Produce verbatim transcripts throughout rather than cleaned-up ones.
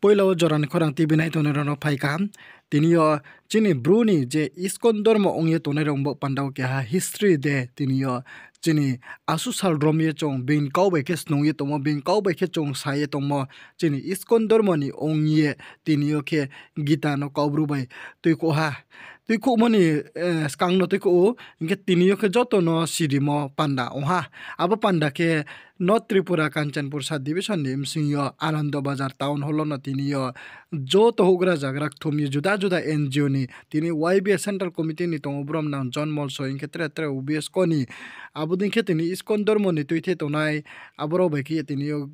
Poila wo jora ni khorang T V nai tongnai rao no phai kaham. Tini yo chini Bru ni je ISKCON dormo ong ye tongnai rao bo panda wo keha history de tini yo chini asusal rom ye chung being kau bai khe snung ye tongmo, being kau bai khe chung sa ye tongmo, chini ISKCON dormo ni ong ye tini yo khe Gita no Kaubru bai tuikhouh ha. Tuikhouhmo ni, eh, skang no tuikhouh ou, hing khe tini yo khe joto no sirimo panda ong ha. Abo panda khe North Tripura Kanchanpur sub division ni bsing yo Anando Bazar town hall no tini yo joto houhgra zagra kthum ye juda juda N G O ni tini Y B A central committee ni tong ou brom nang John Molsoi hing khe tre tre U B S ko ni. Abo dei khe tini ISKCON dormo ni tuithe tongnai abo rao bai khe ye tini yo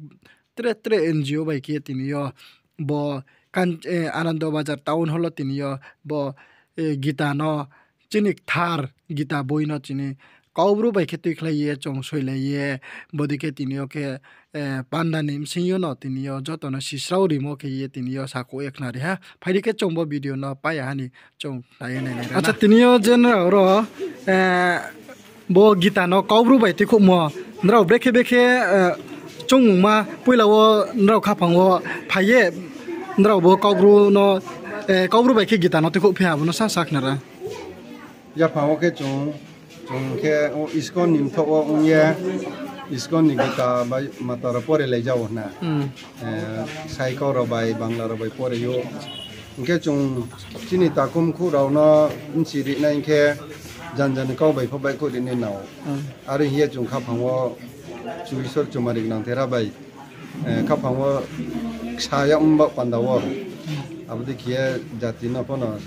tre tre N G O bai khe ye tini yo bo Kan-, eh, Anando Bazar town hall wo tini yo bo, eh, Gita no chini kthar Gita boi no chini Kaubru bai khe tuikhlai ye chung soilai ye, bodei khe tini yo khe, eh, panda ni bsing yo no tini yo joto no sisrao rimo khe ye tini yo sakhouh ye khnari ha. Phai di khe chung bo video no pai ya ha ni chung nai ye nainai ra. Acha, tini yo je nrao ro, eh, bo Gita no Kaubru bai tuikhouhmo, nrao brekhe brekhe, eh, chungmungma poila wo nrao khaphang wo phai ye, nrao bo Kaubru no, eh, Kaubru bai khe Gita no tuikhouh phi ha, abo no sa sakhnari. Yaphang wo khe chung, chung khe o ISKCON ni mthoh wo ong ye, ISKCON ni Gita bai mata rao pore lai jao hna. Eh, Saikau rao bai, Bangla rao bai pore ou. Hing khe chung chini takhumkhu rao no bchi ri nai hing khe, janja ni kau bai pho baihkhouh ri nai nao. Are hing ye chung khaphang wo Kchu Isor Chumari Gnangthera bai, eh, khaphang wo ksa yag mba panda wo. Abo dei khe ye jati no pho no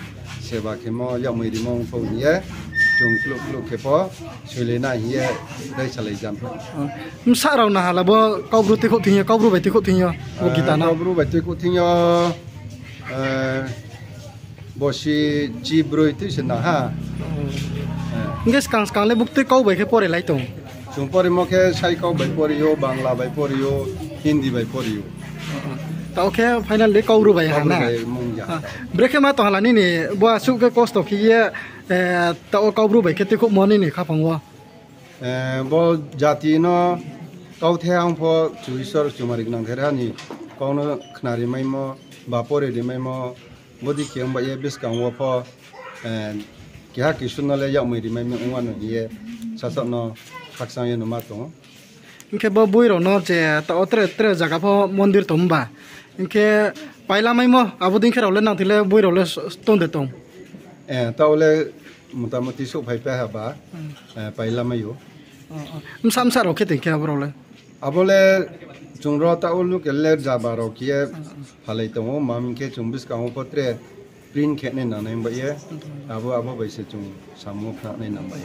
seba khemo, yagmoi rimo ong thou hing ye, chung kluh kluh khe pho soilai na hing ye, daisalai jam. Bsa rao naha la bo Kaubru tuikhouh thing yo, Kaubru bai tuikhouh thing yo, bo Gita no. Kaubru bai tuikhouh thing yo, eh, bosi chibroi tui se na ha. Hing khe skang skang le buktui kau bai khe pore lai tong? Chung poremo khe Saikau bai pore ou, Bangla bai pore ou, Hindi bai pore ou. Taoh khe final le Kaubru bai ha na? Brekhe ma tong ha la nini, bo asuh khe kosto khe ye, eh, taoh wo Kaubru bai khe tuikhouhmo nini khaphang wo? Eh, bo jati no kauthai ang pho Kchu Isor Chumari Gnangthera ni kau no khnari maimo, ba pore ri maimo, bodei khe ong ba ye buskang wo pho, eh, keha kisu no le yagmoi ri mai mi ong wano hing ye, sasaoh no khakchang ye no ma tong ou. Hing khe bo boi rao no je taoh wo tre tre zaga pho mondir tong ba. Hing khe pailamaimo, abo dei khe rao le nangthi le boi rao le s-, tong de tong? Eh, taoh le motamuti souhphaipai ha ba, eh, pailamai ou. Bsa bsa rao khe tong khe abo rao le? Abo le chung ro taoh wo local le jaba rao khe ye phalai tong ou, ma hing khe chung buskang wo pho tre print khe nai nangnai bai ye, abo, abo bai se chung samung wo khnanai nang bai.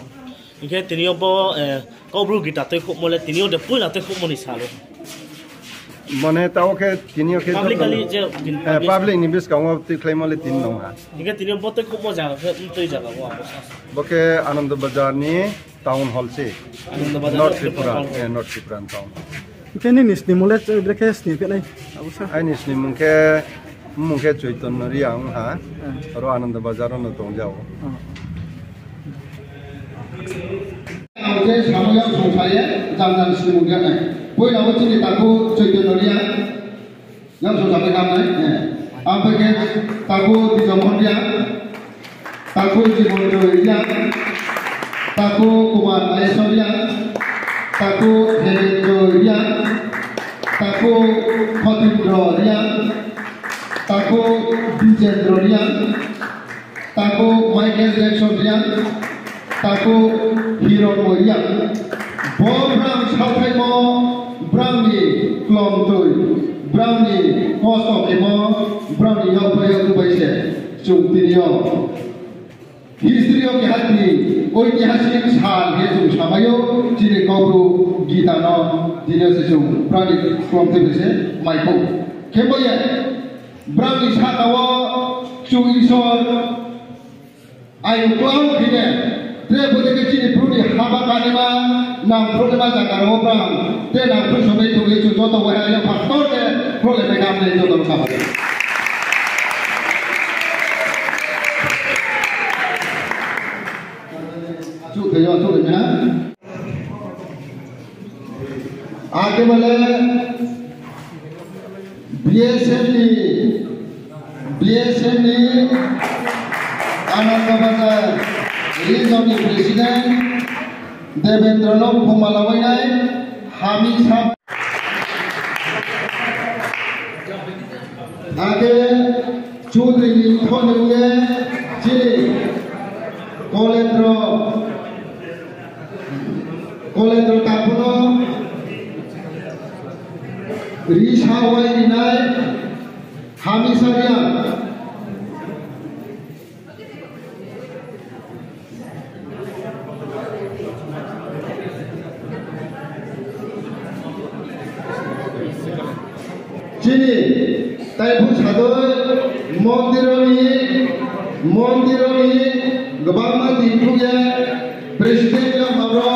Hing khe tini yo bo, eh, Kaubru Gita tuikhouhmo le tini yo de poila tuikhouhmo ni sal wo? Mane taoh khe tini yo khe public joto kali je, eh, public ni buskang wo tuikhlaimo le tini nong ha. Hing khe tini yo bo tuikhouhmo zaga khe mtui zaga wo abo sa? Bo khe Anando Bazar ni town hall se. Anando Bazar North Tripura, eh, North Tripura town. Hing khe nini snimung le brekhe sni phi nai? Abo sa. Aini snimung khe, mmung khe Choitonyo Reang ha. Aro Anando Bazar wo no tong jao. Ang je samung yaksong sa ye, jang jang snimung ya nai. Poila wo chini takhu Choitonyo Reang. Yaksong sa bai kam nai. Ang bai khe takhu Bijoy Reang. Takhu Jibon Joy Reang, takhu Kumar Mahesh Reang, takhu Hemen Joy Reang, takhu Khatindra Reang, takhu Bijendra Reang, takhu Michael Jackson Reang, takhu Hiron Reang. Bo brang saothaimo, brang ni klomtoi, brang ni kosto khemo, brang ni yakphai yakphai se chung tini yo history yo keha tini oitihasik sal hing ye chung samai ou, chini Kaubru Gita no tini yo se chung brang ni klomtoi bai se mai khou. Khe bo ye, brang ni saka wo chung Isor Ayung klang khe ye, tre bo dei khe chini Bru ni haba kanaima, nang brouhnaima zaga rao wo brang, tre nang brouh sonai tong ye chung joto waiha ya pastor khe, brouh le bai kam le joto no kha. Chuh thai yo, chuh le ha. Ake bale, B S F ni, B S F ni Ananda Bazar region ni president Devendra no khoma lawainai hamisa. Akhe Chaudhary ni thoni ye chini Kolendro, Kolendro takhu no risa wai rinai hamisa ria. Chini taiphu sadoi mondir ni, mondir ni gbangma din khruh ye president ni yama ro,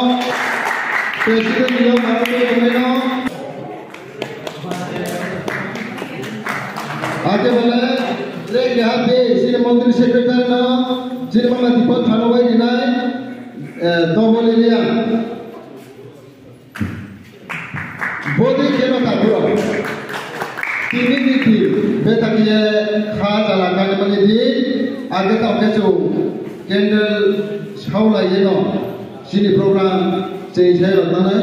president ni yama ro tei tongnai no. Akhe bole, le keha de, chini mondir secretary no, chini mama dipo thano bai rinai, eh, double area. Bodi khe no takhu rao. Tini ni di, bethak ye kha jala kani mani di, akhe tao khe chung candle saulai ye no, chini program cheng sai rao tanai.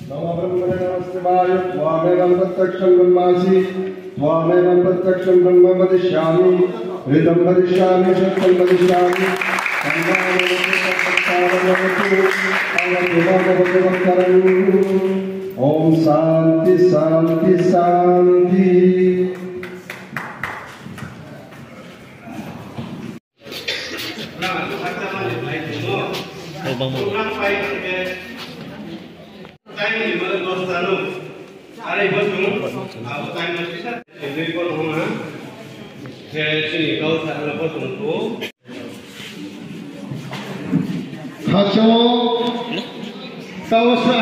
नमः ब्रह्मणे नमः शिवाय। त्वामेवं प्रत्यक्षं ब्रह्मासि, त्वामेवं प्रत्यक्षं ब्रह्म वदिष्यामि, ऋतं वदिष्यामि, सत्यं वदिष्यामि। तन्नाम प्रत्यक्षं भवतु, अवतु मम भगवत्करम्। ओम शांति, शांति, शांति। Hachao, tao sa